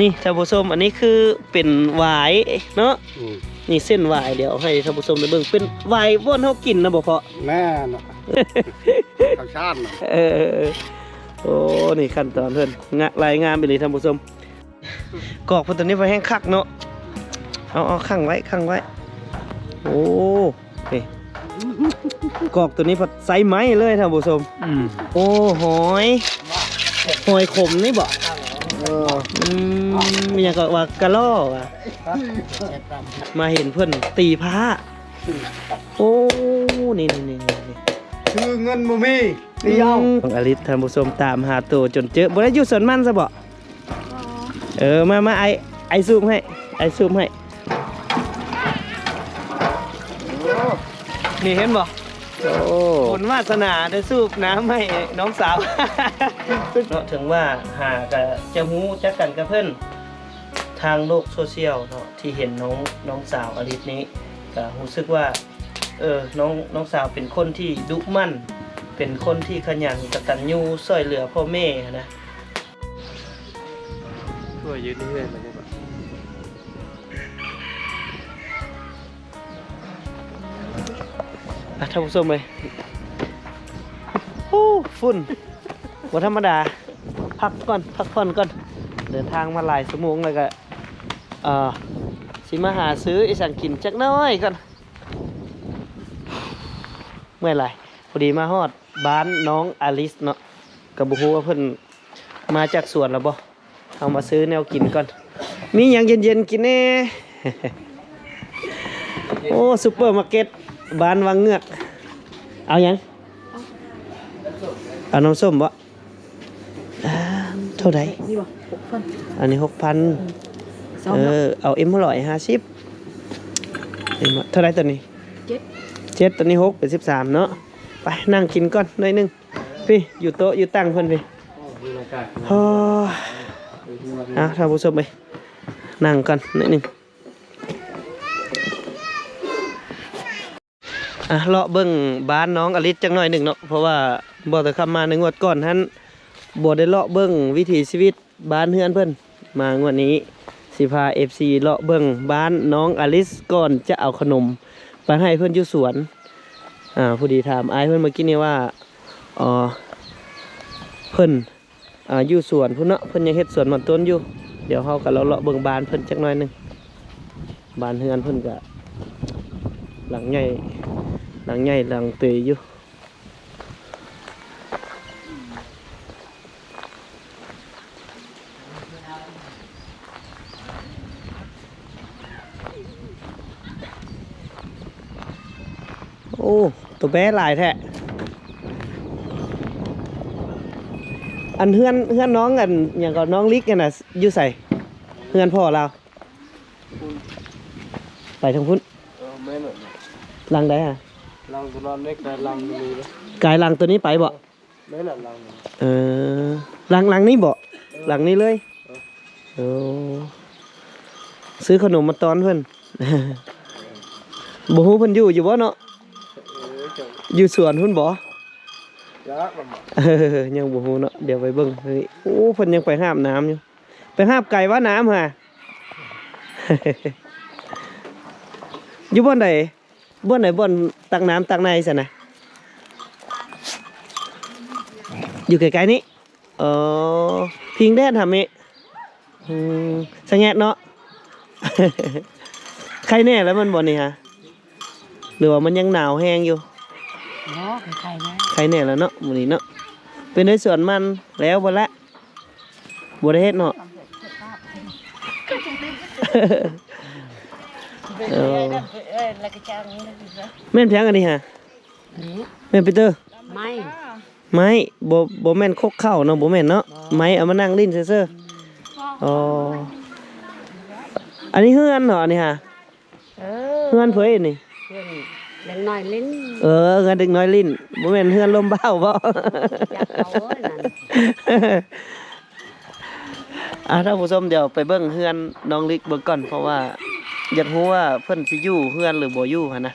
ນີ້ທ່ານຜູ້ຊົມ ອັນນີ້ຄືເປັນຫວາຍເນາະ. ອືມ ນີ້ເສັ້ນຫວາຍ ດຽວໃຫ້ທ່ານຜູ້ຊົມໄດ້ເບິ່ງ ເປັນຫວາຍບ່ອນເຮົາກິນນະບໍ່ພໍ່? ແມ່ນ ເຂົ້າສານ. ເອີ ໂອ້ ນີ້ຂັ້ນຕອນເພິ່ນ ງະ ລາຍງາມອີ່ຫຼີທ່ານຜູ້ຊົມ. ກອກເພິ່ນຕົວນີ້ພະແຮງຄັກເນາະ. ເອົາ ເອົາ ຂັງໄວ້ ຂັງໄວ້. ໂອ້ ນີ້ ກອກຕົວນີ້ພັດໃຊ້ໄມ້ເລີຍທ່ານຜູ້ຊົມ. ອືມ ໂອ້ ຫອຍ ຫອຍຂົມນີ້ບໍ? ເອີ ອືມ ມີຫຍັງກໍວ່າກະລໍວ່າ ມາເຫັນເພິ່ນຕີພ້າ. ໂອ້ ນີ້ໆໆໆ ຄືເງິນບໍ່ມີ ອືມ ອາລິດ ທ່ານຜູ້ຊົມ ຕາມຫາໂຕຈົນເຈີ. ບໍ່ໄດ້ຢູ່ສວນມັນຊະບໍ? ເອີ ມາ ມາ ອ້າຍ ອ້າຍສູບໃຫ້ ອ້າຍສູບໃຫ້. ນີ້ເຫັນບໍ່? ໂອ້ ບຸນວາສະໜາໄດ້ສູບນ້ຳໃຫ້ນ້ອງສາວເນາະ. ເຖິງວ່າຫາກະຈະຮູ້ຈັກກັນກັບເພິ່ນທາງໂລກໂຊຊຽວເນາະ ທີ່ເຫັນນ້ອງ ນ້ອງສາວອາລິດນີ້ ກະຮູ້ສຶກວ່າ ເອີ ນ້ອງ ນ້ອງສາວເປັນຄົນທີ່ດຸໝັ່ນ ເປັນຄົນທີ່ຂະຫຍັນ ກະຕັນຍູ ຊ່ວຍເຫຼືອພໍ່ແມ່ຫັ້ນນະ. ຊ່ວຍຢືນເຮືອນແລ້ວນີ້ບໍ? ອ່ະ ທ່ານຜູ້ຊົມເອີຍ ໂອ້ ຝຸ່ນບໍ່ທຳມະດາ. ພັກກ່ອນ ພັກຜ່ອນກ່ອນ ເດີນທາງມາຫຼາຍຊົ່ວໂມງແລ້ວກະ ເອີ ຊິມາຫາຊື້ອີ່ສັງກິນຈັກໜ້ອຍກ່ອນ. ເມື່ອຍຫຼາຍ. ພໍດີມາຮອດບ້ານນ້ອງອາລິດເນາະ ກະບໍ່ຮູ້ວ່າເພິ່ນມາຈາກສວນແລ້ວບໍ່. ເຮົາມາຊື້ແນວກິນກ່ອນ ມີຫຍັງເຢັນໆກິນແດ່? ໂອ້ ຊຸບເປີມາເກັດບ້ານວັງເງືອກ. ເອົາຫຍັງ? ເອົານ້ຳສົ້ມບໍ? ອ່າ ເທົ່າໃດ? ນີ້ບໍ່? ຫົກພັນ. ອັນນີ້ຫົກພັນ. ອືມ ເອີ ເອົາເອັມຮ້ອຍຫ້າສິບ. ເອັມ ເທົ່າໃດຕົວນີ້? ເຈັດ ເຈັດ ຕົວນີ້ຫົກ ເປັນສິບສາມເນາະ. ໄປ ນັ່ງກິນກ່ອນໜ້ອຍໜຶ່ງ. ພີ້ ຢູ່ໂຕະຢູ່ຕັ່ງເພິ່ນພີ້. ໂອ້ ເອົາ ທ່ານຜູ້ຊົມເອີຍ ນັ່ງກ່ອນໜ້ອຍໜຶ່ງ. ອ່ະ ເລາະເບິ່ງບ້ານນ້ອງອາລິດຈັກໜ້ອຍໜຶ່ງເນາະ ເພາະວ່າບໍ່ໄດ້ຂັບມາໃນງວດກ່ອນຫັ້ນ ບໍ່ໄດ້ເລາະເບິ່ງວິຖີຊີວິດບ້ານເຮືອນເພິ່ນ. ມາງວດນີ້ຊິພາເອັຟຊີເລາະເບິ່ງບ້ານນ້ອງອາລິດ ກ່ອນຈະເອົາຂະໜົມໄປໃຫ້ເພິ່ນຢູ່ສວນ. ອ່າ ພໍດີຖາມອ້າຍເພິ່ນເມື່ອກີ້ນີ້ວ່າ ເອີ ເພິ່ນ ອ່າ ຢູ່ສວນພຸ້ນເນາະ ເພິ່ນຍັງເຮັດສວນມັນຕົ້ນຢູ່. ດຽວເຮົາກະເລາະໆເບິ່ງບ້ານເພິ່ນຈັກໜ້ອຍໜຶ່ງ. ບ້ານເຮືອນເພິ່ນກະຫຼັງໃຫຍ່ ຫຼັງໃຫຍ່ຫຼັງເຕີຍຢູ່. ໂອ້ ໂຕແບ້ຫຼາຍແທ້. ອັນເຮືອນ ເຮືອນນ້ອງ ອັນຫຍັງກໍ ນ້ອງລິກຫັ້ນນະ ຢູ່ໃສ? ເຮືອນພໍ່ລາວ ໄປທາງພຸ້ນ. ເອີ ແມ່ນແຫຼະ. ຫຼັງໃດຫະ? ຫຼັງຕົວນັ້ນເດ້ ກາຍຫຼັງຕົວນີ້ເດ້. ກາຍຫຼັງຕົວນີ້ໄປບໍ? ແມ່ນແຫຼະ ຫຼັງນີ້. ເອີ ຫຼັງ ຫຼັງນີ້ບໍ? ເອີ ຫຼັງນີ້ເລີຍ. ເອີ ໂອ້ ຊື້ຂະໜົມມາຕ້ອນເພິ່ນ. ບໍ່ຮູ້ເພິ່ນຢູ່ຢູ່ບໍ່ເນາະ? ເອີ ຢູ່ສວນພຸ້ນບໍ? ເອີ ຍັງບໍ່ຮູ້ເນາະ ດຽວໄປເບິ່ງ. ໂອ້ ເພິ່ນຍັງໄປຫາບນ້ຳຢູ່. ໄປຫາບໄກວ່ານ້ຳຫາ? ຢູ່ບ່ອນໃດ? ບ່ອນໃດ? ບ່ອນຕັກນ້ຳຕັກໃນຊັ້ນນະ? ຢູ່ໃກ້ໆນີ້. ອໍ ພິງແດດຫາເມ. ອືມ ສະແງດເນາະ. ໄຄແນ່ແລ້ວແມ່ນບໍ່ນີ້ຫະ? ຫຼືວ່າມັນຍັງໜາວແຮງຢູ່? ບໍ່ ໄຄແນ່ ໄຄແນ່ແລ້ວເນາະ ມື້ນີ້ເນາະ. ເປັນໄດສວນມັນແລ້ວບໍ່ລະ? ບໍ່ໄດ້ເຮັດເນາະ. ເອີ ແມ່ນຫຍັງອັນນີ້ຫະ? ນີ້ ແມ່ນປີເຕີ? ໄມ້ ໄມ້ ບໍ່ ບໍ່ແມ່ນຄົກເຂົ້າເນາະ ບໍ່ແມ່ນເນາະ. ບໍ່ ໄມ້ເອົາມານັ່ງຫຼິ້ນຊື່ໆ. ອໍ ອັນນີ້ເຮືອນເນາະ ອັນນີ້ຫະ? ເອີ ເຮືອນເພິ່ນນີ້ ເຮືອນເດັກນ້ອຍຫຼິ້ນ. ເອີ ເຮືອນເດັກນ້ອຍຫຼິ້ນ ບໍ່ແມ່ນເຮືອນລົມບ່າວບໍ? ຈັກເອົາເອີຍນັ້ນ. ອ່າ ທ່ານຜູ້ຊົມ ດຽວໄປເບິ່ງເຮືອນນ້ອງລິກເບິ່ງກ່ອນ ເພາະວ່າຢາກຮູ້ວ່າເພິ່ນຊິຢູ່ເຮືອນຫຼືບໍ່ຢູ່ຫັ້ນນະ.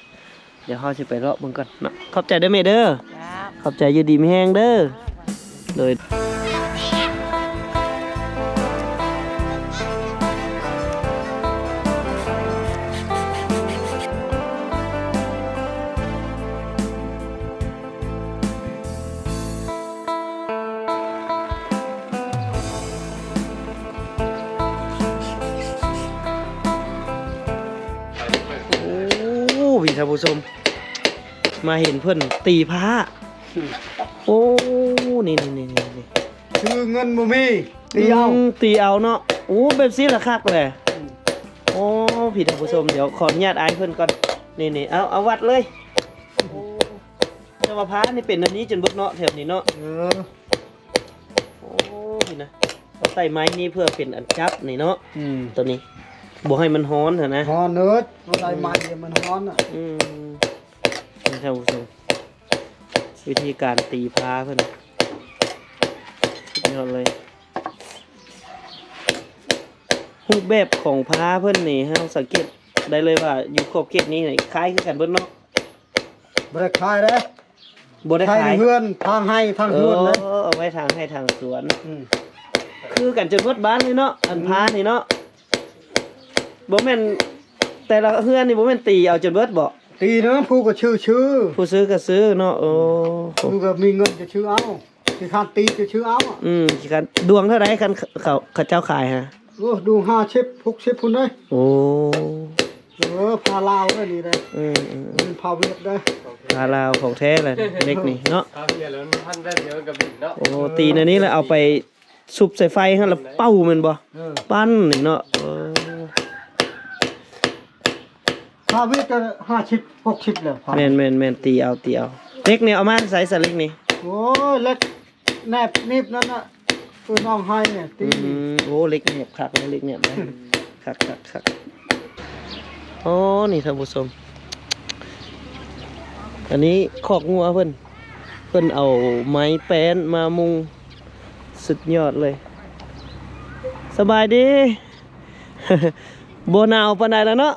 ດຽວເຮົາຊິໄປເລາະເບິ່ງກ່ອນເນາະ. ຂອບໃຈເດີແມ່ເດີ. ເຈົ້າ ຂອບໃຈ ຢູ່ດີມີແຮງເດີ. ໂດຍ. ທ່ານຜູ້ຊົມ ມາເຫັນເພິ່ນຕີພ້າ. ໂອ້ ນີ້ໆໆໆ ຄືເງິນບໍ່ມີ ຕີເອົາ ອືມ ຕີເອົາເນາະ. ໂອ້ ແບບຊີ້ລະຄັກແຫຼະ. ອືມ ໂອ້ ພີ່ທ່ານຜູ້ຊົມ ດຽວຂໍອະນຸຍາດອ້າຍເພິ່ນກ່ອນ. ນີ້ໆ ເອົາ ເອົາວັດເລີຍ. ໂອ້ ແຕ່ວ່າພ້ານີ້ເປັນອັນນີ້ຈົນເບິດເນາະ ແຖວນີ້ເນາະ. ເອີ ໂອ້ ນີ້ນະ ເຂົາໃສ່ໄມ້ນີ້ເພື່ອເປັນອັນຈັບນີ້ເນາະ. ອືມ ໂຕນີ້ບໍ່ໃຫ້ມັນຮ້ອນຫັ້ນນະ. ຮ້ອນເນີດ ບໍ່ໄດ້ໄມ້ມັນຮ້ອນນະ. ອືມ ນີ້ທ່ານຜູ້ຊົມ ວິທີການຕີພ້າເພິ່ນ ສຸດຍອດເລີຍ. ຮູບແບບຂອງພ້າເພິ່ນນີ້ ເຮົາສັງເກດໄດ້ເລີຍວ່າ ຢູ່ຂອບເຂດນີ້ນີ້ ຄ້າຍຄືກັນເບິດເນາະ. ບໍ່ໄດ້ຄ້າຍເດ້ ບໍ່ໄດ້ຂາຍ ຂາຍໃນເຮືອນ ທາງໄຮ່ທາງສວນເດ້. ເອີ ເອົາໄວ້ທາງໄຮ່ທາງສວນ. ອືມ ຄືກັນຈົນໝົດບ້ານເລີຍເນາະ ອັນ ອືມ ພ້ານີ້ເນາະ. ບໍ່ແມ່ນແຕ່ລະເຮືອນນີ້ ບໍ່ແມ່ນຕີເອົາຈົນເບິດບໍ? ຕີນະ ຜູ້ກໍຊື້ ຊື້ ຜູ້ຊື້ກໍຊື້ເນາະ. ໂອ້ ອືມ ຜູ້ກໍມີເງິນກໍຊື້ເອົາ. ຂີ້ຄ້ານຕີຈະຊື້ເອົາ. ອືມ ຂີ້ຄ້ານ ດວງເທົ່າໃດ ຄັນເຂົາ ເຂົາເຈົ້າຂາຍຫະ? ໂອ້ ດວງຫ້າສິບ ຫົກສິບພຸ້ນເດ້. ໂອ້ ເອີ ຜ້າລາວເດ້ນີ້ເດ້. ອືມໆ ເປັນຜ້າຫວຽດເດ້ ຜ້າລາວຂອງແທ້ລະ ເຫຼັກນີ້ເນາະ. ໂອ້ ຕີແນວນີ້ລະເອົາໄປ ສຸບໃສ່ໄຟຫັ້ນລະເປົ່າແມ່ນບໍ່? ເອີ ປັ່ນນີ້ເນາະ. ເອີ ຖ້າວິດກໍຫ້າສິບ ຫົກສິບແລ້ວ. ແມ່ນໆໆ ຕີເອົາ ຕີເອົາ. ເຫຼັກນີ້ເອົາມາໃສສະ ເຫຼັກນີ້? ໂອ້ຍ ເຫຼັກແໜບໜີບນັ້ນນະ ຄືນ້ອງໄຮນີ້ຕີ. ອືມ ໂອ້ ເຫຼັກແໜບຄັກເນາະ ເຫຼັກແໜບນະ. ຄັກໆໆ ອໍ ນີ້ທ່ານຜູ້ຊົມ ອັນນີ້ຄອກງົວເພິ່ນ ເພິ່ນເອົາໄມ້ແປ້ນມາມຸງ. ສຸດຍອດເລີຍ. ສະບາຍດີ. ບໍ່ໜາວປານໃດລະເນາະ.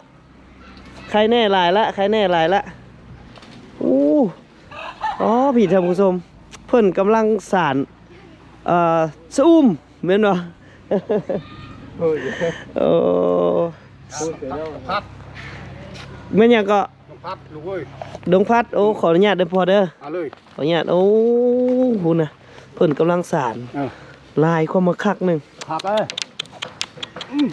ໄຄແນ່ຫຼາຍລະ ໄຄແນ່ຫຼາຍລະ. ໂອ້ ອໍ ພີ່ທ່ານຜູ້ຊົມ ເພິ່ນກຳລັງສານ ເອີ ສະອຸມແມ່ນບໍ່? ໂອ້ ດອງພັດ ແມ່ນຫຍັງເກາະ? ດອງພັດລູກເອີຍ ດອງພັດ. ໂອ້ ອືມ ຂໍອະນຸຍາດເດີພໍ່ເດີ. ເອົາເລີຍ ຂໍອະນຸຍາດ. ໂອ້ ພຸ້ນນະ ເພິ່ນກຳລັງສານ. ເອີ ລາຍຄວາມມາຄັກໜຶ່ງ ຄັກເອີຍ. ອືມ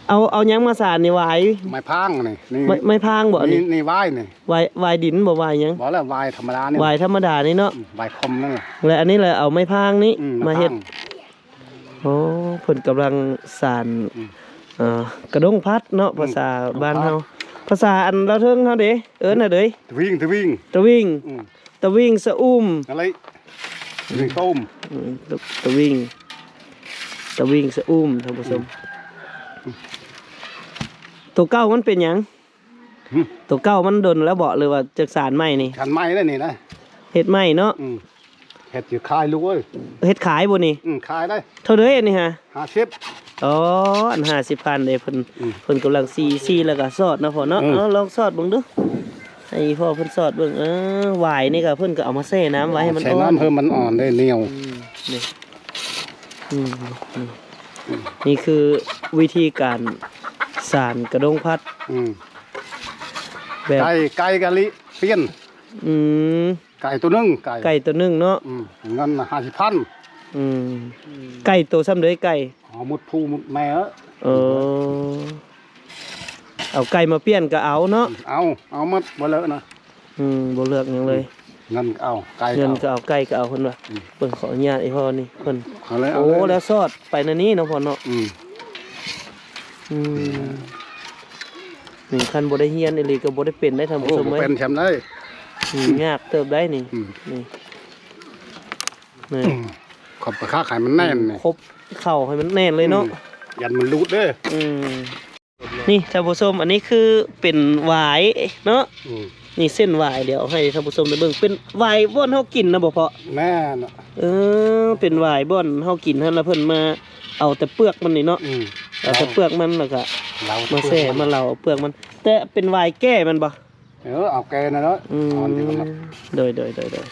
ເອົາ ເອົາຫຍັງມາສານນີ້? ຫວາຍ ໄມ້ພາງນີ້ ນີ້ ໄມ້ ໄມ້ພາງບໍ່ອັນນີ້? ນີ້ ນີ້ຫວາຍນີ້ ຫວາຍ ຫວາຍດິນບໍ່ ຫວາຍຫຍັງ? ບໍ່ລະ ຫວາຍທຳມະດານີ້ ຫວາຍທຳມະດານີ້ເນາະ. ອືມ ຫວາຍຄອມນັ້ນລະ ແລະອັນນີ້ລະເອົາໄມ້ພາງນີ້ ອືມ ມາເຮັດ. ໄມ້ພາງ. ໂອ້ ເພິ່ນກຳລັງສານ ອືມ ເອີ ກະດົ້ງພັດເນາະ ອືມ ພາສາບ້ານເຮົາ. ພາສາອັນລາວເທິງເຮົາເດ ເອີ້ນຫຍັງເດ? ຕະວິງ ຕະວິງ ຕະວິງ. ອືມ ຕະວິງສະອຸມ ອະໄລ ຕະວິງຕົ້ມ. ອືມ ຕະ ຕະວິງ ຕະວິງສະອຸມ ທ່ານຜູ້ຊົມ. ອືມ ໂຕເກົ່າມັນເປັນຫຍັງ? ຫຶ ໂຕເກົ່າມັນດົນແລ້ວເບາະ ຫຼືວ່າຈັກສານໃໝ່ນີ້? ສານໃໝ່ແລ້ວນີ້ນະ ເຮັດໃໝ່ເນາະ. ອືມ ເຮັດຊິຂາຍລູກເອີຍ. ເຮັດຂາຍບໍ່ນີ້? ອືມ ຂາຍໄດ້. ເທົ່າໃດອັນນີ້ຫະ? ຫ້າສິບ. ອໍ ອັນຫ້າສິບພັນເດ້. ເພິ່ນ ອືມ ເພິ່ນກຳລັງສີ ສີແລ້ວກໍສອດເນາະພໍ່ເນາະ. ເອີ ເອົາລອງສອດເບິ່ງດູ ໃຫ້ພໍ່ເພິ່ນສອດເບິ່ງ. ເອີ ຫວາຍນີ້ກໍເພິ່ນກໍເອົາມາແຊ່ນ້ຳໄວ້ໃຫ້ມັນ ແຊ່ນ້ຳ ອ່ອນ ໃຫ້ມັນອ່ອນໄດ້ ໜຽວ. ອືມ ນີ້ ອືມ ນີ້ ນີ້ຄືວິທີການສານກະດົ້ງພັດ. ອືມ ແບບ ໄກ່ ໄກ່ກະລິປ່ຽນ. ອືມ ໄກ່ໂຕໜຶ່ງ ໄກ່ ໄກ່ໂຕໜຶ່ງເນາະ. ອືມ ເງິນຫ້າສິບພັນ. ອືມ ໄກ່ໂຕຊ່ຳໃດ? ໄກ່ ເອົາໝົດຜູ້ໝົດແມ່. ເອີ ເອົາໄກ່ມາປ່ຽນກໍເອົາເນາະ. ເອົາ ເອົາໝົດ ບໍ່ເລີກນະ. ອືມ ບໍ່ເລືອກຫຍັງເລີຍ. ເງິນກໍເອົາ ໄກ່ກໍເອົາ ເງິນກໍເອົາ ໄກ່ກໍເອົາ ເພິ່ນວ່າ. ອືມ ເບິ່ງ ຂໍອະນຸຍາດອີ່ພໍ່ນີ້ ເພິ່ນ. ເອົາເລີຍ ໂອ້ ເອົາເລີຍ ແລ້ວສອດໄປແນວນີ້ເນາະພໍ່ເນາະ. ອືມ ອືມ ນີ້ຄັນບໍ່ໄດ້ຮຽນອີ່ຫຼີກໍບໍ່ໄດ້ເປັນໄດ໋ທ່ານຜູ້ຊົມເອີຍ. ບໍ່ເປັນຊ່ຳໃດ. ອືມ ຍາກເຕີບໄດ໋ນີ້. ອືມ ນີ້ ນີ້ ອືມ ຂອບປະຄາກໃຫ້ມັນແໜ້ນນີ້ ຄົບເຂົ້າໃຫ້ມັນແໜ້ນເລີຍເນາະ. ອືມ ຢ້ານມັນຫຼຸດເດີ. ອືມ ນີ້ທ່ານຜູ້ຊົມ ອັນນີ້ຄືເປັນຫວາຍເນາະ. ອືມ ນີ້ເສັ້ນຫວາຍ ດຽວໃຫ້ທ່ານຜູ້ຊົມໄດ້ເບິ່ງ ເປັນຫວາຍບ່ອນເຮົາກິນນະບໍ່ພໍ່? ແມ່ນ. ເອີ ເປັນຫວາຍບ່ອນເຮົາກິນຫັ້ນລະ ເພິ່ນມາເອົາແຕ່ເປືອກມັນນີ້ເນາະ. ອືມ ເອົາແຕ່ເປືອກມັນ ແລ້ວກໍມາແຊ່ມາເລົາເອົາເປືອກມັນ. ແຕ່ເປັນຫວາຍແກ່ແມ່ນບໍ່? ເອີ ເອົາແກ່ນະເນາະ. ອືມ ອ່ອນດີກວ່າເນາະ. ໂດຍ ໂດຍ ໂດຍ ໂດຍ.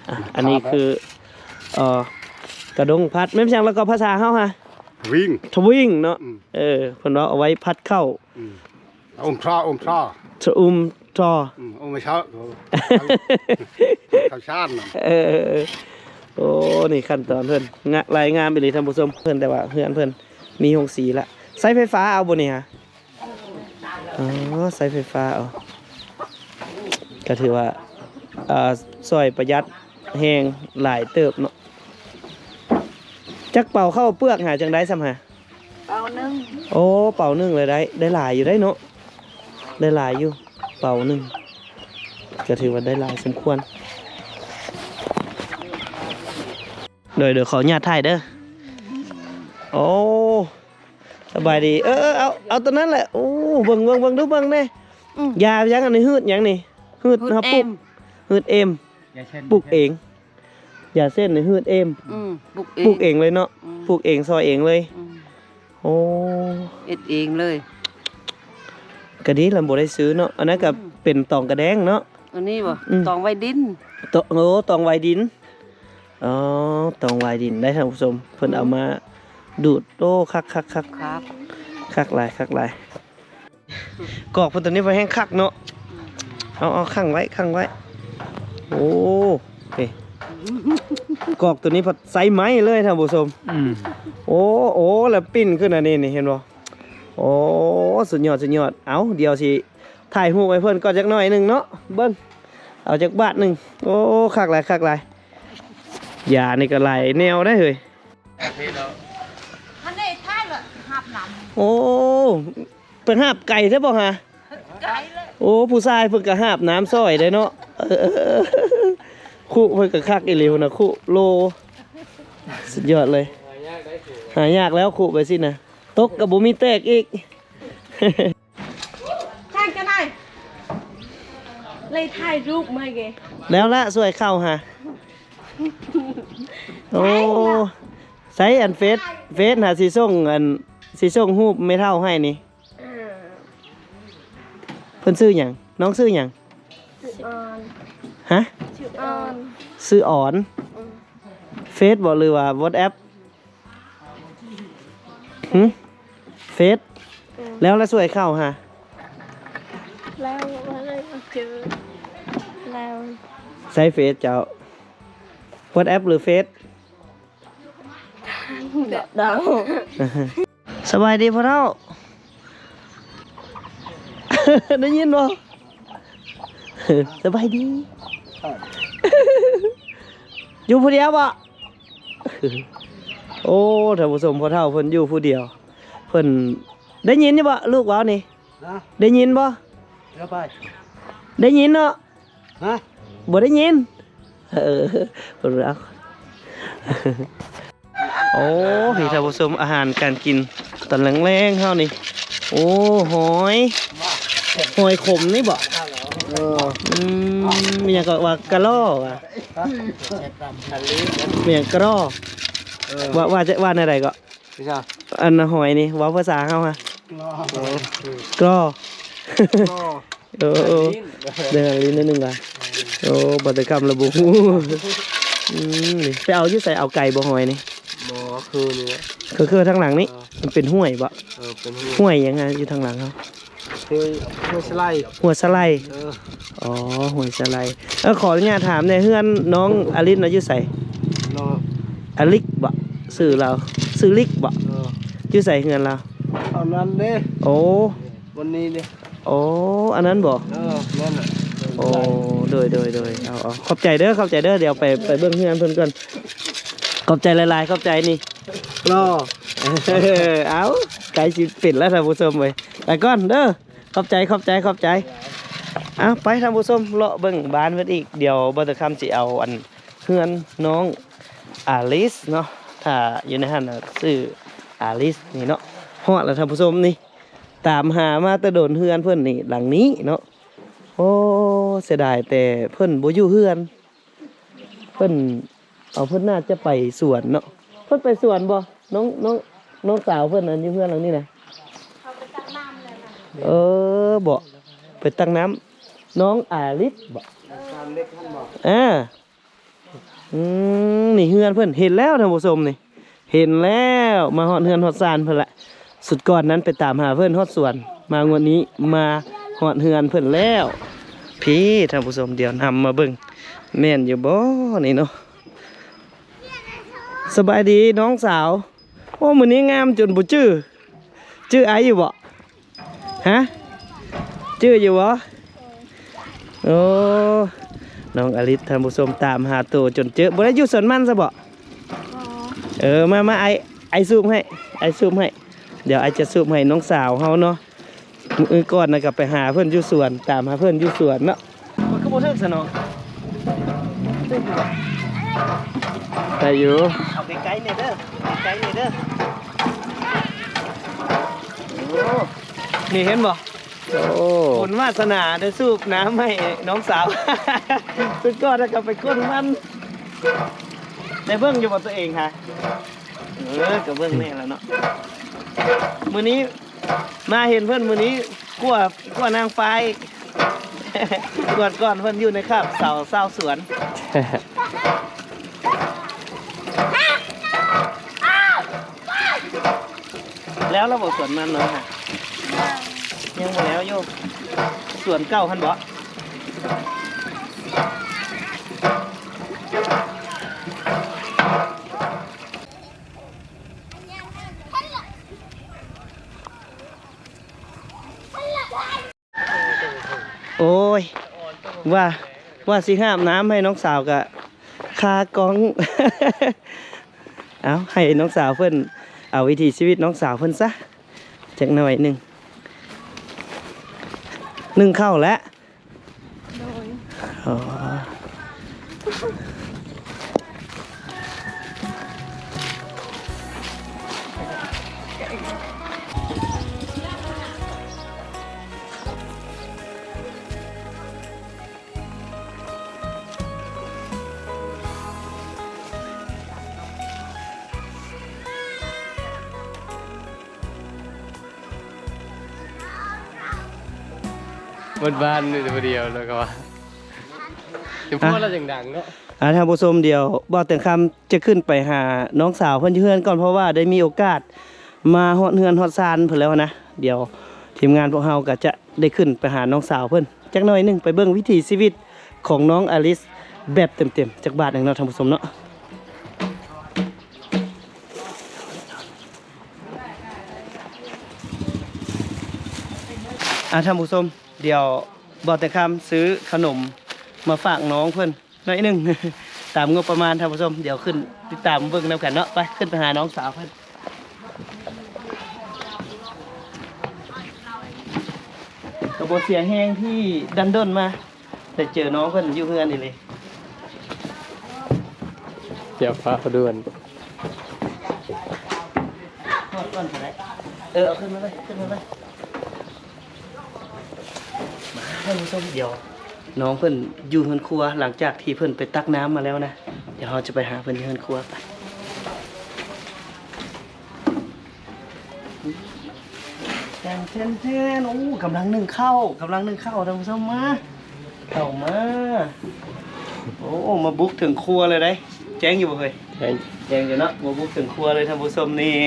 ອ່ະ ອັນນີ້ຄື ເອີ ກະດົ້ງພັດ ແມ່ນຫຍັງລະກໍພາສາເຮົາຫະ? ທະວິງ ທະວິງເນາະ. ອືມ ເອີ ເພິ່ນວ່າເອົາໄວ້ພັດເຂົ້າ. ອືມ ອົມທຣາ ອົມທຣາ ຊະອຸມທຣາ. ອືມ ອົມໄວ້ເຊົ້າ ເຂົ້າສານ. ເອີ ໂອ້ ນີ້ຂັ້ນຕອນເພິ່ນ ງະ ລາຍງາມອີ່ຫຼີທ່ານຜູ້ຊົມ. ເພິ່ນ ແຕ່ວ່າເຮືອນເພິ່ນມີໂຮງສີລະ ໃຊ້ໄຟຟ້າເອົາບໍ່ນີ້ຫະ? ອໍ ໃຊ້ໄຟຟ້າເອົາ ກໍຖືວ່າ ເອີ ຊ່ວຍປະຢັດແຮງຫຼາຍເຕີບເນາະ. ຈັກເປົາເຂົ້າເປືອກຫາຈັ່ງໃດຊ້ຳຫາ? ເປົາໜຶ່ງ. ໂອ້ ເປົາໜຶ່ງເລີຍໄດ້ ໄດ້ຫຼາຍຢູ່ໄດ໋ເນາະ ໄດ້ຫຼາຍຢູ່ເປົາໜຶ່ງ ກໍຖືວ່າໄດ້ຫຼາຍສົມຄວນ. ໂດຍ ໂດຍ ຂໍອະນຸຍາດຖ່າຍເດີ. ໂອ້ ສະບາຍດີ. ເອີ ເອີ ເອົາ ເອົາຕົວນັ້ນແຫຼະ. ໂອ້ ເບິ່ງ ເບິ່ງ ເບິ່ງດູ ເບິ່ງແດ່. ອືມ ຢາຫຍັງອັນນີ້? ຮືດຫຍັງນີ້? ຮືດ ຮືດເຮົາປຸກ ເອັມ ຮືດເອັມ ຢາເສັ້ນ ປຸກເອງ. ຢາເສັ້ນນີ້ ຮືດເອງ. ອືມ ປຸກເອງ ປຸກເອງເລີຍເນາະ. ອືມ ປຸກເອງ ຊອຍເອງເລີຍ. ອືມ ໂອ້ ເຮັດເອງເລີຍ ກໍດີລະ ບໍ່ໄດ້ຊື້ເນາະ. ອັນນັ້ນກໍ ອືມ ເປັນຕອງກະແດງເນາະ. ອັນນີ້ບໍ່? ອືມ ຕອງໄວດິນ. ຕ- ໂອ້ ຕອງໄວດິນ. ອໍ ຕອງໄວດິນໄດ໋ທ່ານຜູ້ຊົມ ເພິ່ນເອົາມາດູດ. ໂອ້ ຄັກໆໆ ຄັກ ຄັກຫຼາຍ ຄັກຫຼາຍ. ກອກເພິ່ນຕົວນີ້ເພິ່ນແຮ່ງຄັກເນາະ. ເອົາ ເອົາ ຂັງໄວ້ ຂັງໄວ້. ໂອ້ ນີ້ ກອກຕົວນີ້ພັດໃຊ້ໄມ້ເລີຍທ່ານຜູ້ຊົມ. ອືມ ໂອ້ ໂອ້ ແລ້ວປິ່ນຂຶ້ນອັນນີ້ນີ້ ເຫັນບໍ່? ໂອ້ ສຸດຍອດ ສຸດຍອດ. ເອົາ ດຽວຊິຖ່າຍຮູບໃຫ້ເພິ່ນກ່ອນຈັກໜ້ອຍໜຶ່ງເນາະ. ເບິ່ງ ເອົາຈັກບາດໜຶ່ງ. ໂອ້ ຄັກຫຼາຍ ຄັກຫຼາຍ. ຢານີ້ກໍຫຼາຍແນວໄດ໋ເຮີ້ຍ. ອັນນີ້ຖ້າລະຫາບນ້ຳ. ໂອ້ ໄປຫາບໄກແທ້ບໍ່ຫາ? ໄກເລີຍ. ໂອ້ ຜູ້ຊາຍເພິ່ນກໍຫາບນ້ຳຊ່ອຍໄດ້ເນາະ. ເອີ ເອີ ເອີ ຄຸເພິ່ນກໍຄັກອີ່ຫຼີພຸ້ນນະ ຄຸໂລ ສຸດຍອດເລີຍ. ຫາຍາກແລ້ວຄຸແບບຊີ້ນະ ຕົກກໍບໍ່ມີແຕກອີກ. ຊ່າງກັນໄດ ເລີຍຖ່າຍຮູບມາເກ ແລ້ວລະຊ່ວຍເຂົ້າຫາ. ໂອ້ ໃຊ້ອັນເຟສ ເຟສຫາຊິສົ່ງ ອັນຊິສົ່ງຮູບແມ່ເຖົ້າໃຫ້ນີ້. ເອີ ເພິ່ນຊື່ຫຍັງ? ນ້ອງຊື່ຫຍັງ? ຊື່ອອນ. ຮະ? ຊື່ອອນ. ຊື່ອອນ. ອືມ ເຟສບໍ່ ຫຼືວ່າວັອດແອັບ? ຫຶ? ເຟສ. ອືມ ແລ້ວລະຊ່ວຍເຂົ້າຫາ ແລ້ວວ່າໄດ້ມາເຈີແລ້ວ. ໃຊ້ເຟສເຈົ້າ ວັອດແອັບ ຫຼືເຟສ? ດາວ. ສະບາຍດີພໍ່ເຖົ້າ ໄດ້ຍິນບໍ່? ສະບາຍດີ. ຢູ່ຜູ້ດຽວບໍ່? ໂອ້ ທ່ານຜູ້ຊົມ ພໍ່ເຖົ້າເພິ່ນຢູ່ຜູ້ດຽວ. ເພິ່ນໄດ້ຍິນຢູ່ບໍ່ ລູກເວົ້ານີ້? ຮະ? ໄດ້ຍິນບໍ່? ດຽວໄປ ໄດ້ຍິນເນາະ? ຮະ? ບໍ່ໄດ້ຍິນ. ເອີ ເພິ່ນເອົາ. ໂອ້ ນີ້ທ່ານຜູ້ຊົມ ອາຫານການກິນຕອນແລງໆເຮົານີ້. ໂອ້ ຫອຍ ຫອຍຂົມນີ້ບໍ່? ເອີ ອືມ ມີຫຍັງກໍວ່າກະລໍວ່າ ມີຫຍັງກະລໍ? ເອີ ວ່າ ວ່າຈະ ວ່າແນວໃດກໍ? ອັນຫອຍນີ້ເວົ້າພາສາເຮົາຫະ ກຣໍ ກຣໍ. ເອີ ເອີ ເດີນລິນໜ້ອຍໜຶ່ງວ່າ. ໂອ້ ບັດຕະຄຳລະບໍ່ຮູ້. ອືມ ນີ້ໄປເອົາຢູ່ໃສ? ເອົາໄກບໍ່ຫອຍນີ້? ບໍ່ ຄືນີ້ແຫຼະ ຄື ຄືທາງຫຼັງນີ້. ເອີ ມັນເປັນຫ້ວຍບໍ່? ເອີ ເປັນຫ້ວຍ. ຫ້ວຍຫຍັງອະ ຢູ່ທາງຫຼັງເຮົາ? ຫ້ວຍ ຫ້ວຍສະໄລ ຫ້ວຍສະໄລ. ເອີ ອໍ ຫ້ວຍສະໄລ. ເອີ ຂໍອະນຸຍາດຖາມແດ່ ເຮືອນນ້ອງອາລິດນະຢູ່ໃສ? ນ້ອງອາລິກບໍ? ຊື່ລາວ ຊື່ລິກບໍ? ເອີ ຢູ່ໃສເຮືອນລາວ? ອັນນັ້ນເດ້. ໂອ້ ວັນນີ້ເດ້. ໂອ້ ອັນນັ້ນບໍ? ເອີ ນັ້ນນະ. ໂອ້ ໂດຍ ໂດຍ ໂດຍ. ເອົາ ເອົາ ຂອບໃຈເດີ ຂອບໃຈເດີ. ດຽວໄປ ໄປເບິ່ງເຮືອນເພິ່ນກ່ອນ. ຂອບໃຈຫຼາຍໆ ຂອບໃຈນີ້. ລໍ ເອົາ ໃກ້ຊິເປັນແລ້ວທ່ານຜູ້ຊົມເອີຍ. ໄປກ່ອນເດີ. ຂອບໃຈ ຂອບໃຈ ຂອບໃຈ. ເອົາ ໄປທ່ານຜູ້ຊົມ ເລາະເບິ່ງບ້ານເພິ່ນອີກ. ດຽວບ່າວຕາຄຳຊິເອົາອັນເຮືອນນ້ອງອາລິສເນາະ ຖ້າຢູ່ໃນຫັ້ນນະ ຊື່ອາລິສນີ້ເນາະ. ຮອດແລ້ວທ່ານຜູ້ຊົມນີ້ ຕາມຫາມາແຕ່ດົນ ເຮືອນເພິ່ນນີ້ ຫຼັງນີ້ເນາະ. ໂອ້ ເສຍດາຍແຕ່ເພິ່ນບໍ່ຢູ່ເຮືອນ. ເພິ່ນ ເອົາ ເພິ່ນໜ້າຈະໄປສວນເນາະ. ເພິ່ນໄປສວນບໍ່? ນ້ອງ ນ້ອງ ນ້ອງສາວເພິ່ນ ອັນຢູ່ເຮືອນຫຼັງນີ້ນະ. ເອີ ບໍ່ ໄປຕັກນ້ຳ ນ້ອງອາລິດບໍ່? ອາ ອືມ ນີ້ເຮືອນເພິ່ນ. ເຫັນແລ້ວທ່ານຜູ້ຊົມນີ້ ເຫັນແລ້ວ ມາຮອດເຮືອນຮອດຊານເພິ່ນລະ. ຊຸດກ່ອນນັ້ນໄປຕາມຫາເພິ່ນຮອດສວນ ມາງວດນີ້ມາຮອດເຮືອນເພິ່ນແລ້ວ. ພີ້ທ່ານຜູ້ຊົມ ດຽວນຳມາເບິ່ງ ແມ່ນຢູ່ບໍ່ນີ້ເນາະ. ສະບາຍດີນ້ອງສາວ. ໂອ້ ມື້ນີ້ງາມຈົນບໍ່ຈື່ ຈື່ອ້າຍຢູ່ບໍ່? ຮະ? ຈື່ຢູ່ບໍ່? ໂອ້ ນ້ອງອາລິດ ທ່ານຜູ້ຊົມ ຕາມຫາໂຕຈົນເຈີ. ບໍ່ໄດ້ຢູ່ສວນມັນຊະບໍ່? ເອີ ມາ ມາ ອ້າຍ ອ້າຍສູບໃຫ້ ອ້າຍສູບໃຫ້. ດຽວອ້າຍຈະສູບໃຫ້ນ້ອງສາວເຮົາເນາະ. ມື້ກ່ອນນະກໍໄປຫາເພິ່ນຢູ່ສວນ ຕາມຫາເພິ່ນຢູ່ສວນເນາະ. ມັນກໍບໍ່ຖືກຊະເນາະ. ໄດ້ຢູ່ ເອົາໃກ້ໆແດ່ເດີ ໃກ້ໆແດ່ເດີ. ໂອ້ ນີ້ເຫັນບໍ່? ໂອ້ ບຸນວາສະໜາໄດ້ສູບນ້ຳໃຫ້ນ້ອງສາວ. ສຸດຍອດ ແລ້ວກໍໄປຄົ້ນມັນ. ໄດ້ເບິ່ງຢູ່ບໍ່ຕົວເອງຫະ? ເອີ ກໍເບິ່ງແດ່ລະເນາະ. ມື້ນີ້ມາເຫັນເພິ່ນມື້ນີ້ ກວ່າ ກວ່ານາງຟ້າອີກ. ງວດກ່ອນເພິ່ນຢູ່ໃນຄາບສາວ ສາວສວນ. ແລ້ວລະບໍ່ສວນມັນເນາະ? ຍັງບໍ່ແລ້ວຢູ່. ສວນເກົ່າຫັ້ນບໍ? ໂອ້ຍ ວ່າ ວ່າຊິຫາບນ້ຳໃຫ້ນ້ອງສາວກະຄາກ້ອງ. ເອົາ ໃຫ້ນ້ອງສາວເພິ່ນ ເອົາວິຖີຊີວິດນ້ອງສາວເພິ່ນຊະ ຈັກໜ້ອຍໜຶ່ງ. ໜຶ້ງເຂົ້າແລ້ວ. ໂດຍ ອໍ. ເບິດບ້ານຢູ່ຜູ້ດຽວແລ້ວກໍວ່າ ເປັນພວກລາວຈັ່ງດັງເນາະ. ອ່າ ທ່ານຜູ້ຊົມ ດຽວບ່າວແຕງຄຳຈະຂຶ້ນໄປຫານ້ອງສາວເພິ່ນຢູ່ເຮືອນກ່ອນ ເພາະວ່າໄດ້ມີໂອກາດມາຮອດເຮືອນຮອດຊານເພິ່ນແລ້ວນະ. ດຽວທີມງານພວກເຮົາກໍຈະໄດ້ຂຶ້ນໄປຫານ້ອງສາວເພິ່ນຈັກໜ້ອຍໜຶ່ງ ໄປເບິ່ງວິຖີຊີວິດຂອງນ້ອງອາລິດແບບເຕັມໆ ຈັກບາດໜຶ່ງເນາະ ທ່ານຜູ້ຊົມເນາະ. ອ່າ ທ່ານຜູ້ຊົມ ດຽວບ່າວແຕງຄຳຊື້ຂະໜົມມາຝາກນ້ອງເພິ່ນໜ້ອຍໜຶ່ງ ຕາມງົບປະມານ ທ່ານຜູ້ຊົມ. ດຽວຂຶ້ນຕິດຕາມເບິ່ງນຳກັນເນາະ. ໄປ ຂຶ້ນໄປຫານ້ອງສາວເພິ່ນ. ກໍບໍ່ເສຍແຮງທີ່ດັນດົນມາ ໄດ້ເຈີນ້ອງເພິ່ນຢູ່ເຮືອນອີ່ຫຼີ. ຢ່າຟ້າວດ່ວນ ຮອດກ່ອນກໍໄດ້. ເອີ ເອົາຂຶ້ນມາເລີຍ ຂຶ້ນມາເລີຍ. ມາ ທ່ານຜູ້ຊົມ ດຽວນ້ອງເພິ່ນຢູ່ເຮືອນຄົວ ຫຼັງຈາກທີ່ເພິ່ນໄປຕັກນ້ຳມາແລ້ວນະ. ດຽວເຮົາຈະໄປຫາເພິ່ນຢູ່ເຮືອນຄົວ. ໄປ. ແທນ ແທນ ແທນ. ໂອ້ ກຳລັງໜຶ້ງເຂົ້າ ກຳລັງໜຶ້ງເຂົ້າ ທ່ານຜູ້ຊົມ. ມາ ເຂົ້າມາ. ໂອ້ ມາບຸກເຖິງຄົວເລີຍເດ້. ແຈ້ງຢູ່ບໍ່ເຮີ້ຍ? ແຈ້ງ ແຈ້ງຢູ່ເນາະ. ມາບຸກເຖິງຄົວເລີຍ ທ່ານຜູ້ຊົມ. ນີ້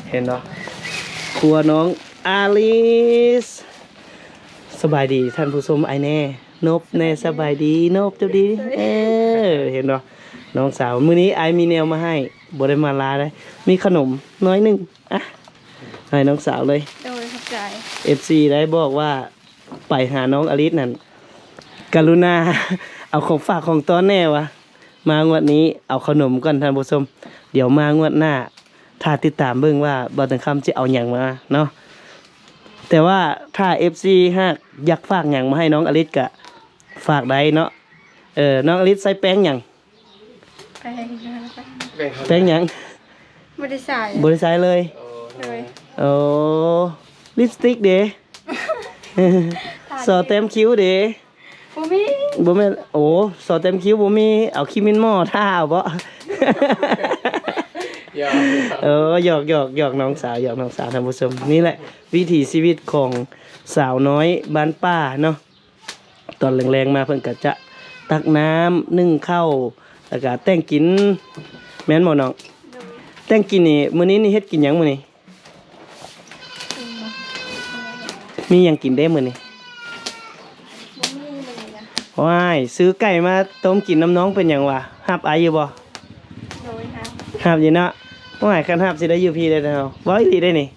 ເຫັນບໍ່? ຄົວນ້ອງອາລິດ. ສະບາຍດີທ່ານຜູ້ຊົມ. ອ້າຍແນ່ ນົບແນ່. ສະບາຍດີ ນົບ. ເຈົ້າດີ. ເອີ ເຫັນບໍ່ ນ້ອງສາວ? ມື້ນີ້ອ້າຍມີແນວມາໃຫ້ ບໍ່ໄດ້ມາຫຼາຍເດ້ ມີຂະໜົມໜ້ອຍໜຶ່ງ. ອ່ະ ໃຫ້ນ້ອງສາວເລີຍ. ໂດຍ ຂອບໃຈ. ເອັຟຊີ ໄດ້ບອກວ່າໄປຫານ້ອງອາລິດນັ້ນ ກະລຸນາເອົາຂອງຝາກຂອງຕ້ອນແນ່ວ່າ. ມາງວດນີ້ເອົາຂະໜົມກ່ອນທ່ານຜູ້ຊົມ. ດຽວມາງວດໜ້າ ຖ້າຕິດຕາມເບິ່ງວ່າບ່າວແຕງຄຳຊິເອົາຫຍັງມາເນາະ. ແຕ່ວ່າຖ້າເອັຟຊີຫາກຢາກຝາກຫຍັງມາໃຫ້ນ້ອງອາລິດກະຝາກໄດ້ເນາະ. ເອີ ນ້ອງອາລິດໃຊ້ແປ້ງຫຍັງ? ແປ້ງ ແປ້ງຫຍັງ? ບໍ່ໄດ້ໃຊ້ ບໍ່ໄດ້ໃຊ້ເລີຍ. ໂດຍ. ໂອ້ ລິບສະຕິກເດ? ສອແຕ້ມຄິ້ວເດ? ບໍ່ມີ. ບໍ່ແມ່ນ ໂອ້ ສອແຕ້ມຄິ້ວບໍ່ມີ ເອົາຂີ້ໝິ່ນໝໍ້ທາເອົາບໍ? ຫຍອກ ເອີ ຫຍອກ ຫຍອກ ຫຍອກນ້ອງສາວ ຫຍອກນ້ອງສາວ ທ່ານຜູ້ຊົມ. ນີ້ແຫຼະວິຖີຊີວິດຂອງສາວນ້ອຍບ້ານປ່າເນາະ. ຕອນແລງໆມາເພິ່ນກໍຈະຕັກນ້ຳ ໜຶ້ງເຂົ້າ ແລ້ວກໍແຕ່ງກິນ ແມ່ນບໍ່ນ້ອງ? ໂດຍ. ແຕ່ງກິນນີ້ ມື້ນີ້ນີ້ເຮັດກິນຫຍັງມື້ນີ້? ມີຫຍັງກິນເດ້ມື້ນີ້? ບໍ່ມີມື້ນີ້ນະ. ວ້າຍ ຊື້ໄກ່ມາຕົ້ມກິນນຳນ້ອງເປັນຫຍັງຫວາ? ຮັບອ້າຍຢູ່ບໍ່? ໂດຍ ຮັບ. ຮັບຢູ່ເນາະ. ວ້າຍ ຄັນຮັບຊິໄດ້ຢູ່ພີ້ເດ້ເຮົາ. ເວົ້າອີ່ຫຼີເດ້ນີ້.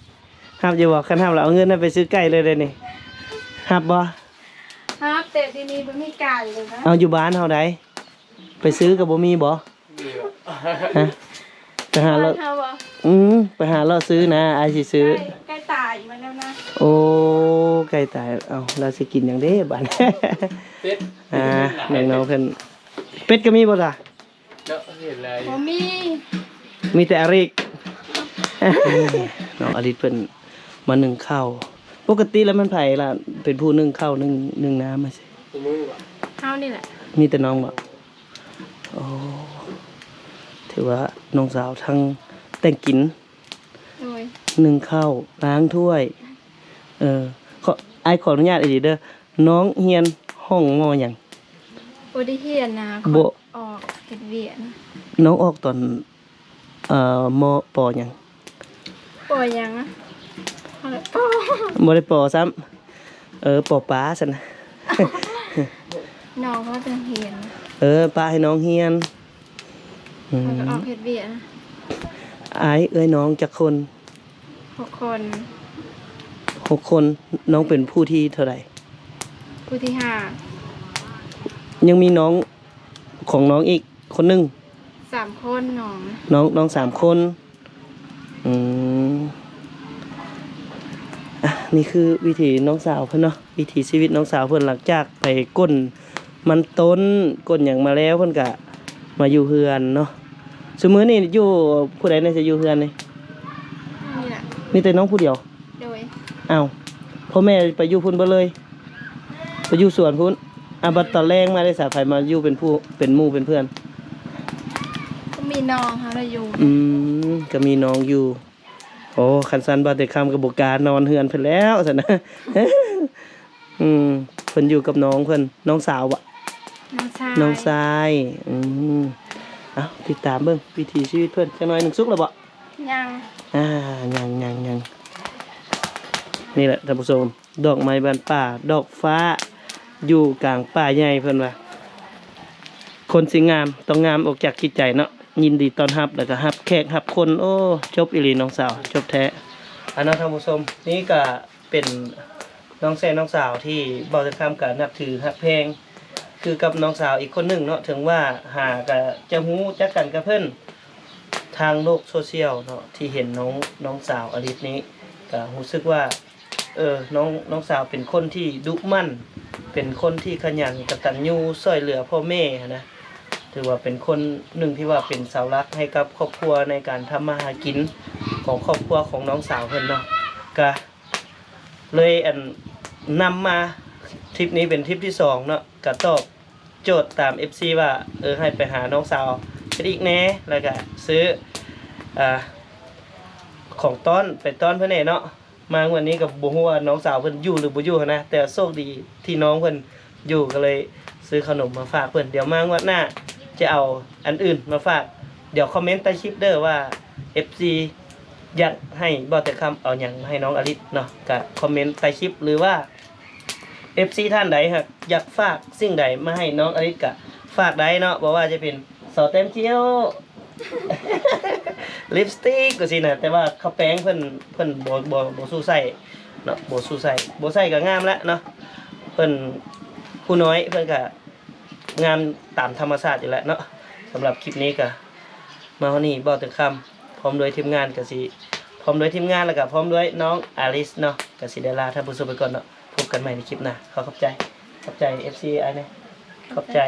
ຮັບຢູ່ບໍ່? ຄັນຮັບແລ້ວເອົາເງິນນັ້ນໄປຊື້ໄກ່ເລີຍເດ້ນີ້. ຮັບບໍ່? ຮັບ ແຕ່ດຽວນີ້ບໍ່ມີໄກ່ເລີຍນະ. ເອົາ ຢູ່ບ້ານເຮົາໃດ ໄປຊື້ກໍບໍ່ມີບໍ່? ມີບໍ່? ຮະ? ໄປຫາເລາະ ບ້ນເຮົາບໍ່? ອືມ ໄປຫາເລາະຊື້ນະ ອ້າຍຊິຊື້. ໄກ່ ໄກ່ຕາຍໝົດແລ້ວນະ. ໂອ້ ໄກ່ຕາຍ. ເອົາ ລາວຊິກິນຫຍັງເດ້ບາດ? ເປັດ ອ່າ ນ້ອງໆເພິ່ນ ເປັດກໍມີບໍ່ລະ? ເນາະ ເຫັນແລ້ວ ບໍ່ມີ ມີແຕ່ອາລິດ. ນ້ອງອາລິດເພິ່ນມາໜຶ້ງເຂົ້າ. ປົກກະຕິແລ້ວແມ່ນໃຜລະເປັນຜູ້ໜຶ້ງເຂົ້າ ໜຶ້ງ ໜຶ້ງນ້ຳຈັ່ງຊີ້? ເຮົານີ້ແຫຼະ. ມີແຕ່ນ້ອງບໍ່? ໂອ້ ຖືວ່ານ້ອງສາວທັງແຕ່ງກິນ ໂດຍ ໜຶ້ງເຂົ້າ ລ້າງຖ້ວຍ. ເອີ ຂໍ ອ້າຍຂໍອະນຸຍາດອີ່ຫຼີເດີ. ນ້ອງຮຽນຫ້ອງ ມໍຫຍັງ? ບໍ່ໄດ້ຮຽນນະ ບໍ່ ອອກເຮັດວຽກ. ນ້ອງອອກຕອນ ເອີ ມໍ ປໍຫຍັງ? ປໍຫຍັງ? ບໍ່ໄດ້ປໍ ບໍ່ໄດ້ປໍຊ້ຳ. ເອີ ປໍປາຊັ້ນນະ. ນ້ອງເຂົາຕ້ອງຮຽນ. ເອີ ປະໃຫ້ນ້ອງຮຽນ. ອືມ ເຂົາກໍອອກເຮັດວຽກ. ອ້າຍເອື້ອຍນ້ອງຈັກຄົນ? ຫົກຄົນ. ຫົກຄົນ. ນ້ອງເປັນຜູ້ທີເທົ່າໃດ? ຜູ້ທີຫ້າ. ຍັງມີນ້ອງຂອງນ້ອງອີກຄົນໜຶ່ງ? ສາມຄົນນ້ອງ. ນ້ອງ ນ້ອງສາມຄົນ. ອືມ ອ່ະ ນີ້ຄືວິຖີນ້ອງສາວເພິ່ນເນາະ ວິຖີຊີວິດນ້ອງສາວເພິ່ນ ຫຼັງຈາກໄປກົ້ນມັນຕົ້ນ ກົ້ນຫຍັງມາແລ້ວ ເພິ່ນກະມາຢູ່ເຮືອນເນາະ. ຊຸມື້ນີ້ຢູ່ ຜູ້ໃດແດ່ຈະຢູ່ເຮືອນນີ້? ນີ້ລະ ມີແຕ່ນ້ອງຜູ້ດຽວ? ໂດຍ. ອ້າວ ພໍ່ແມ່ໄປຢູ່ພຸ້ນເບິດເລີຍ? ໄປຢູ່ສວນພຸ້ນ. ອ່າ ບັດຕອນແລງມາໄດ້ສາ ໃຜມາຢູ່ເປັນຜູ້ ເປັນໝູ່ເປັນເພື່ອນ? ກໍມີນ້ອງເຮົາລະຢູ່. ອືມ ກໍມີນ້ອງຢູ່. ໂອ້ ຄັນຊັ້ນບ່າວແຕ່ຄຳກໍບໍ່ກ້ານອນເຮືອນເພິ່ນແລ້ວຊັ້ນນະ. ອືມ ເພິ່ນຢູ່ກັບນ້ອງເພິ່ນ ນ້ອງສາວບໍ? ນ້ອງຊາຍ. ນ້ອງຊາຍ. ອືມ ເອົາ ຕິດຕາມເບິ່ງວິຖີຊີວິດເພິ່ນຈັກໜ້ອຍໜຶ່ງ. ສຸກແລ້ວບໍ? ຍັງ. ອ່າ ຍັງ ຍັງ ຍັງ. ນີ້ແຫຼະທ່ານຜູ້ຊົມ ດອກໄມ້ບ້ານປ່າ ດອກຟ້າຢູ່ກາງປ່າໃຫຍ່ ເພິ່ນວ່າ ຄົນຊິງາມຕ້ອງງາມອອກຈາກຈິດໃຈເນາະ. ຍິນດີຕ້ອນຮັບ ແລ້ວກໍຮັບແຂກຮັບຄົນ. ໂອ້ ຈົບອີ່ຫຼີນ້ອງສາວ ຈົບແທ້. ອັນນັ້ນທ່ານຜູ້ຊົມ ນີ້ກໍເປັນນ້ອງແຊນ້ອງສາວທີ່ບ່າວແຕ່ຄຳກໍນັບຖືຮັກແພງ ຄືກັບນ້ອງສາວອີກຄົນໜຶ່ງເນາະ. ເຖິງວ່າຫາກໍຈະຮູ້ຈັກກັນກັບເພິ່ນ ທາງໂລກໂຊຊຽວເນາະ ທີ່ເຫັນນ້ອງ ນ້ອງສາວອາລິດນີ້ ກໍຮູ້ສຶກວ່າ ເອີ ນ້ອງ ນ້ອງສາວເປັນຄົນທີ່ດຸໝັ່ນ ເປັນຄົນທີ່ຂະຫຍັນ ກະຕັນຍູ ຊ່ວຍເຫຼືອພໍ່ແມ່ຫັ້ນນະ. ຖືວ່າເປັນຄົນໜຶ່ງທີ່ວ່າເປັນເສົາຫຼັກໃຫ້ກັບຄອບຄົວໃນການທຳມາຫາກິນຂອງຄອບຄົວຂອງນ້ອງສາວເພິ່ນເນາະ. ກະເລີຍ ອັນ ນຳມາ ທຣິບນີ້ເປັນທຣິບທີສອງເນາະ ກະຕອບ ໂຈດຕາມເອັຟຊີວ່າ ເອີ ໃຫ້ໄປຫານ້ອງສາວເພິ່ນອີກແດ່ ແລ້ວກະຊື້ ອ່າ ຂອງຕ້ອນໄປຕ້ອນເພິ່ນແດ່ເນາະ. ມາງວດນີ້ກໍບໍ່ຮູ້ວ່ານ້ອງສາວເພິ່ນຢູ່ຫຼືບໍ່ຢູ່ຫັ້ນນະ ແຕ່ໂຊກດີທີ່ນ້ອງເພິ່ນຢູ່ ກໍເລີຍຊື້ຂະໜົມມາຝາກເພິ່ນ. ດຽວມາງວດໜ້າຈະເອົາອັນອື່ນມາຝາກ. ດຽວຄອມເມັນໃຕ້ຄລິບເດີວ່າ ເອັຟຊີ ຢາກໃຫ້ບ່າວແຕ່ຄຳເອົາຫຍັງມາໃຫ້ນ້ອງອາລິດເນາະ ກະຄອມເມັນໃຕ້ຄລິບ ຫຼືວ່າ ເອັຟຊີທ່ານໃດຫາກຢາກຝາກສິ່ງໃດມາໃຫ້ນ້ອງອາລິດກະຝາກໄດ້ເນາະ ບໍ່ວ່າຈະເປັນສອແຕ້ມຄິ້ວ ລິບສະຕິກຈັ່ງຊີ້ນະ. ແຕ່ວ່າເຂົາແປງເພິ່ນ ເພິ່ນບໍ່ ບໍ່ ບໍ່ສູ້ໃສ່ເນາະ ບໍ່ສູ້ໃສ່ ບໍ່ໃສ່ກະງາມແລ້ວເນາະ. ເພິ່ນຜູ້ນ້ອຍເພິ່ນກະງາມຕາມທຳມະຊາດຢູ່ແລ້ວເນາະ. ສຳລັບຄລິບນີ້ກະມາຮອດນີ້ ບ່າວແຕ່ຄຳ ພ້ອມດ້ວຍທີມງານກະຊິ ພ້ອມດ້ວຍທີມງານ ແລ້ວກະພ້ອມດ້ວຍນ້ອງອາລິດເນາະ ກະຊິໄດ້ລາທ່ານຜູ້ຊົມໄປກ່ອນເນາະ. ພົບກັນໃໝ່ໃນຄລິບໜ້າ. ຂໍຂອບໃຈ ຂອບໃຈເອັຟຊີອ້າຍແດ່ ຂອບໃຈ.